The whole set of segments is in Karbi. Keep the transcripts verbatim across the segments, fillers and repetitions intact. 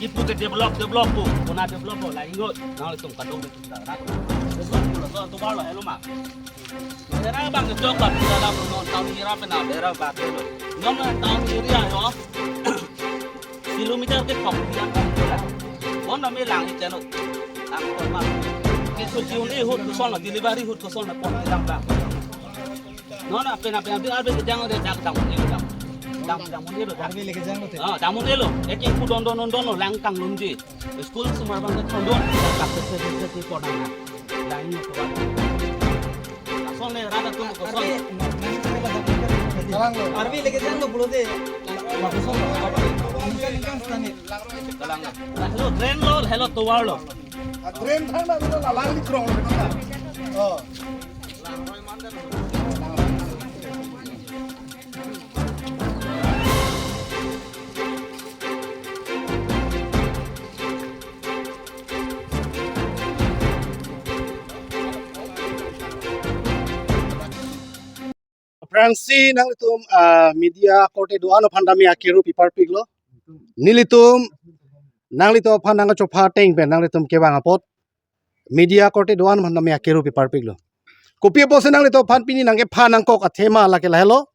Pu ke develop, develop pu. Kona develop pu, la ingot. Nanglitum kadokave tum ta rat. Develop pu laso atovar lo, helo ma. Era bang kechok bang dalam non town area pen na bera bak lo. Non town area yo. Kilometer kethom dia. Bon na me lang i channel. Ang kon ma. Ke suki un e hut koson na, delivery hut koson na pon lang bang. Non na pen na pen na pen arve kejang de jak dam un e lo dam. Dam, dam un e lo dam. Arve le kejang lo te. Ah, dam un e lo. Eki ku don don don don lo lang kang lun ji. School sumar bang ke thondon. Jak se se se se pon na. Lain lo to. Ason le rada tum koson. Arve le kejang lo pulote. Lapuson lo. Ningkan ningkan stani. Kalang lo. Helo, drain lo, helo tovar lo. A drain thang na lo, la lang ni krong lo. Oh. Aphrangsi nanglitum, ah, media korte do-an aphan tame akiru piparpik lo. Nelitum nanglitum aphan nangchopha ateng pen nanglitum kevang apot media korte do-an aphan tame akiru piparpik lo. Kopi apotsi nanglitum aphan pini nangkepha nangkok athema lake lahelo.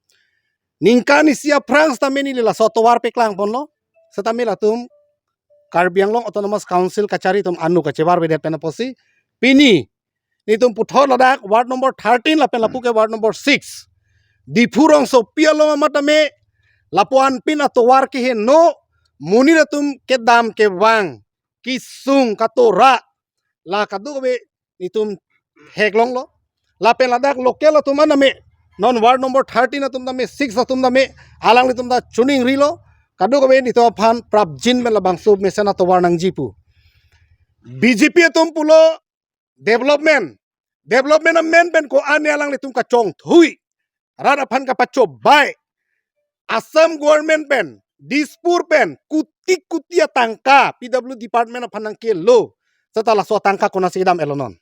Ningkan isi aphrang setame neli laso tovar peklang ponlo. Setame latum Karbi Anglong Autonomous Council kachari atum anu kachevar vedet pen apotsi pini netum puthot ladak ward number thirteen lapen lapu ke ward number six. Diphu rongsopi along amat tame lapu-an pin atovar keheno, monit atum kedam kevang, kesung katora, la kadokave netum theklonglo. Lapen ladak local atum an tame, non ward number thirteen atum tame, six atum tame, alanglitum ta choningrilo. Kadokave netum aphan prapjin pen labangso mesen atovar nangji pu. B J P atum pulo development. Development amen pen ko-an alanglitum kachongthui. Rat aphan kapachobei. Assam government pen, Dispur pen, kuti kuti atangka P W department aphan nangkelo. Seta laso atangka konatsi kedam-et lo non.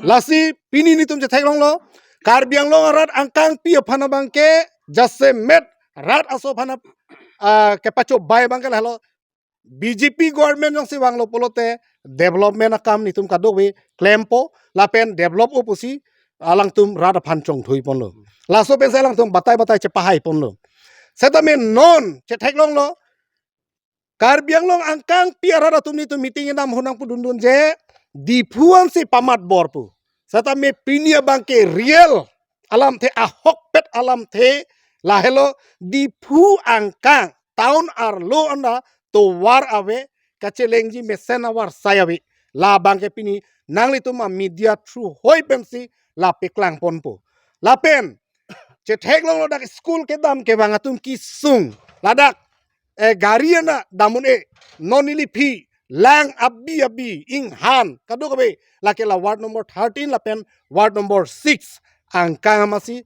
Lasi pini netum chetheklonglo. Karbi Anglong arat angkangpi aphan abangke jasemet rat aso aphan ap-, ah, kepachobei abangke lahelo. B J P government jongsi vanglo pulote development akam netum kadokave klempo lapen develop-o pusi alangtum rat aphan chongthui ponlo. Laso pensi alangtum batai batai chepahai ponlo. Setame non chetheklonglo, Karbi Anglong angkangpi arat atum netum meeting inam hunang pudundun je Diphu ansi pamat bor pu. Setame pini abangke real alamthe, ahokpet alamthe lahelo, Diphu angkang town arlo anta tovar ave, kachelengji mesen avarsai ave. La abangke pini nanglitum a media through hoi pensi la peklang ponpo. Lapen chetheklonglo dak school kedam kevang atum kesung. Ladak, eh, gari ana dam un-e, non neli aphi lang abi abi inghan kadokave lake la ward number thirteen lapen ward number six angkang amatsi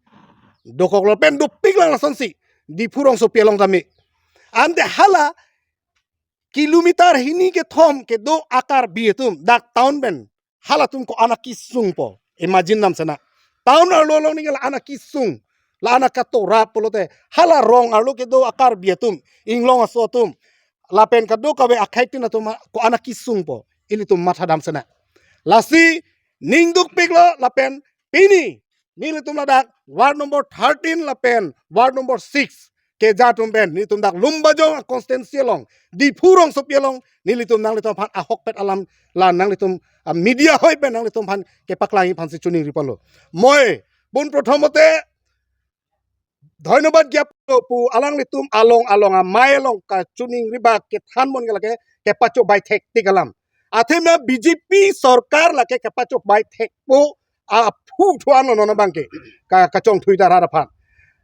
dokoklo pen dopiklang lasonsi Diphu rongsopi along tame. Ante hala kilometer hini kethom kedo a Karbi atum dak town pen halatum ko-an akesungpo. Imagine dam sena. Town arlo along ningke la-an akesung, la-an akatora pulote hala rong arlo kedo a Karbi atum, inglong aso atum, lapen kadokave akhei tin atum ko-an akesungpo. Ilitum mathadam sena. Lasi ning dukpiklo lapen pini nelitum ladak ward number thirteen lapen ward number six keja atum pen nelitum dak Lumbajong a constituency along, Diphu rongsopi along, nelitum nanglitum aphan ahokpet alam la nanglitum, ah, media hoi pen nanglitum aphan kepaklang aphansi choningri ponlo. Moi pun prothomote dhonyobad jap pu alanglitum along along amei along kachoningri bak kethan mon ke lake kepachobei thektik alam. Athema B J P sorkar lake kepachobei thekpo aphu thuan lo non abangke ka, kachongthui ta rat aphan.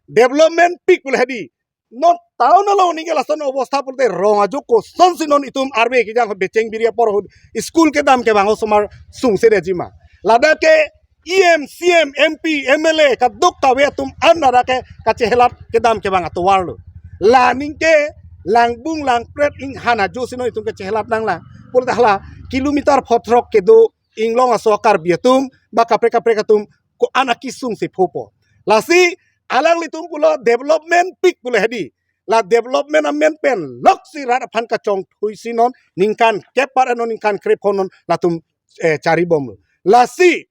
Development pik pule hedi. Non town along ningke lason obostha pulote rong ajo kosonsi non itum arve kejang becheng biri apor ahut school kedam kevang osomar sungse dejima. Ladak ke E M, C M, M P, M L A kadokave atum an ladak ke kachehelat kedam kevang atovar lo. La ningke langbung langpret inghan ajosi non itum kachehelat nanglang. Pulote hala kilometer phothrok kedo inglong aso Karbi atum ba kaprek kaprek atum ko-an akesungsi phopo. Lasi alanglitum pulo development pik pule hedi. La development amen pen loksi rat aphan kachongthui si non ningkan kep par non ningkan krep hon non latum, eh, chari bomlo. Lasi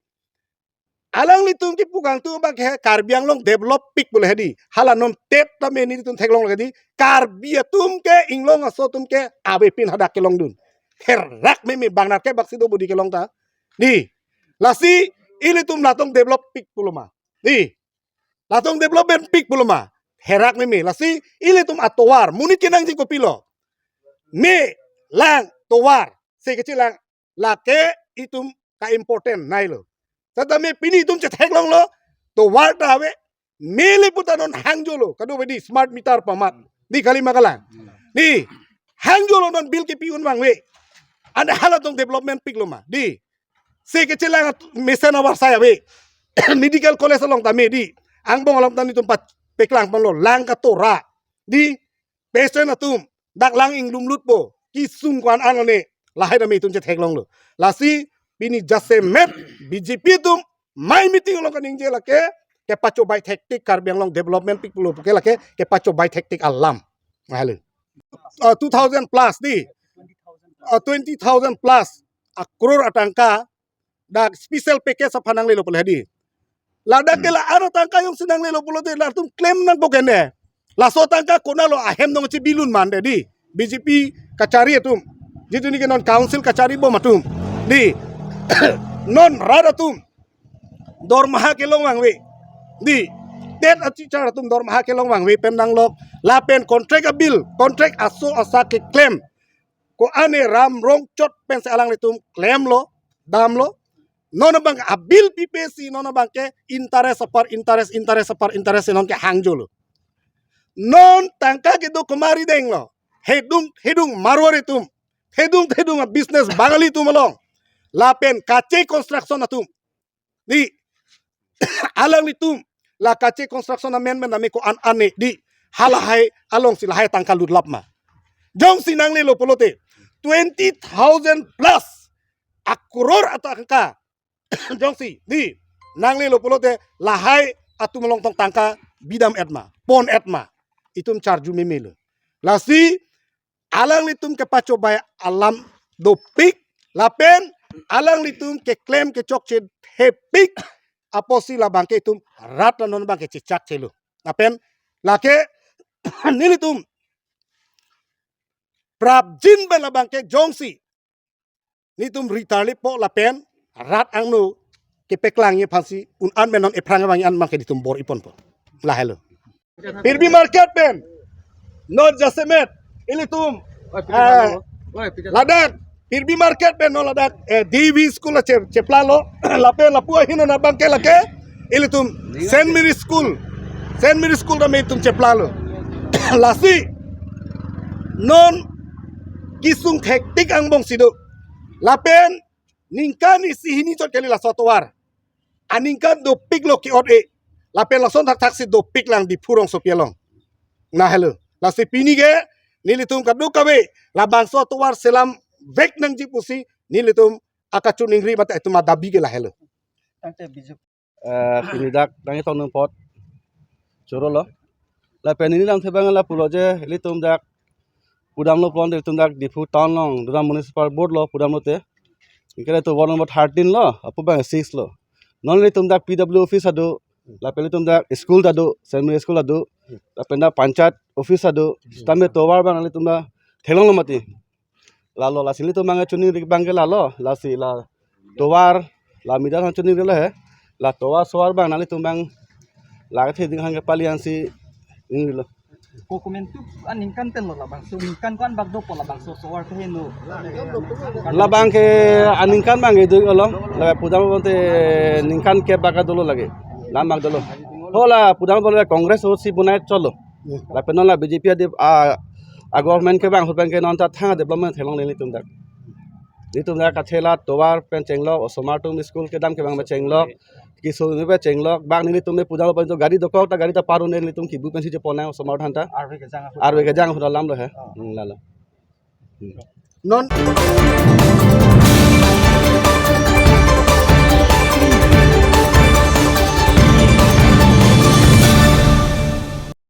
alanglitum kepu kangtung abang ke Karbi Anglong develop pik pu le hedi. Hala non TET tame nelitum theklong lagi di. Karbi atum ke inglong aso atum ke avepin hadak kelongdun. Herak meme bang nar ke baksi do budi kelong ta. Di. Lasi ilitum latum develop pik pulo ma. Di. Latum development pik pulo ma. Herak meme. Lasi ilitum atovar. Monit kenangji kopilo. Me, lang, tovar. Se kechelang lake itum ka important nai lo. Setame pini itum chetheklonglo, tovar ta ave, mele puta non hangjolo, kado ave di smart meter pamat. Di kali ma kalang. Di hangjolo non bill kepi un vangve. Anta halatum development piklo ma. Di. Se kechelang mesen avarsai ave. Medical college along tame di. Angbong along tame itum pa peklang ponlo lang katora. Di patient atum dak lang inglum lutpo, kesung ko-an an ane, lahai tame itum chetheklonglo. Lasi pini jasemet BJP atum mai meeting along kaningje lake kepachobai thektik, Karbi Anglong development pik pulo puke lake kepachobai thektik alam. Halo. Uh, two thousand plus di. Uh, twenty thousand plus a crore atangka dak special package aphan nanglelo pulo hedi. Ladak ke la-an atangka jongsi nanglelo pulote latum claim nangpo kene. Laso atangka konatlo ahem nong chibilun mande di. BJP kachari atum. Jitu neke non council kachari bom atum. Di. Non rat atum dormaha kelong vangve. Di. TET a-teacher atum dormaha kelong vangve pen nanglok. Lapen contract a-bill, contract aso asak keklem. Ko-an ne ram rongchot pensi alanglitum klemlo, damlo. Non abang a-bill pipe si non abang ke interest apar interest, interest apar interest non ke hangjolo. Non tangka kedo kemari denglo. Hedung, hedung Marwari atum. Hedung, hedung a-business Bangali atum along. Lapen Kache Construction atum. Di alanglitum la Kache Construction amen men name ko-an ane di halahai alongsi lahai tangka lutlap ma. Jongsi nanglelo pulote twenty thousand plus a crore atangka jongsi di nanglelo pulote lahai atum along tong tangka bidam et ma, pon et ma. Itum charju memelo. Lasi alanglitum kepachobai alam dopik, lapen alanglitum keklem kechokche thepik apotsi labang ke itum rat anon abang ke chechakchelo. Lapen lake nelitum prapjin pen labang ke jongsi nelitum ritarlipo lapen rat angno kepeklangji aphansi un-an men non ephrang abang an abang ke nelitum bor-iponpo. Lahelo. Pirbi market pen non jasemet ilitum, ah, ladak Pirbi market pen non ladak, eh, D V school a che-, cheplalo. Lapen lapu ahin non abang ke lake ilitum Saint Mary School, Saint Mary School tame itum cheplalo. Lasi non kesung thektik angbong si do. Lapen ningkan isi hini chot kali laso atovar. Aningkan dopiklo ke-ot-e. Lapen lason thakthak si dopik lang Diphu rongsopi along. Lahelo. Lasi pini ke nelitum kadokave labangso atovar selam vek nangji pusi nelitum akachiningri mate itum adabi ke lahelo. Tangte bijak. Eh, pini dak nangtong nung apot chorolo. Lapen neli nangthebang lapulo je ilitum dak pudamlo pulote ilitum dak Diphu town along Dona Municipal Board lo pudamlote. Ingkele to ward number thirteen lo, apu abang six lo. Non ilitum dak P W office ado, lapen ilitum dak school ta do, Saint Mary School ado, lapen dak panchayat office ado, tame tovar abang ilitum dak theklonglo mati. Lalo lasi ilitum abang choningri abang ke lalo, lasi la tovar, la media aphan choningrilo he, la tovar sovar abang nanglitum abang la kethe ding hang kepali ansi ningrilo. Ko komentu aningkan tenlo labangso, ningkan ko-an bak dopo labangso sovar ke heno. Labang ke aningkan abang ke do-olo, la pudamlo pulote ningkan kep bak dolo lake. Lam bak dolo. Ho la pudamlo pulote Congress ahut si bonai cholo. Lapen non la BJP adi a, a government kevang ahut abang ke non ta thang development theklongle nelitum dak. Nelitum dak kachelat tovar pen chenglok, osomar atum school kedam kevang pen chenglok, kesung pen chenglok, bang nelitum me pudamlo pulote gari dokok ta gari ta par un-e nelitum kibu pensi chepon nang osomar atum ta. Arve kejang ahut. Arve kejang ahut alam lo he. Hmm, lalo. Hmm. Non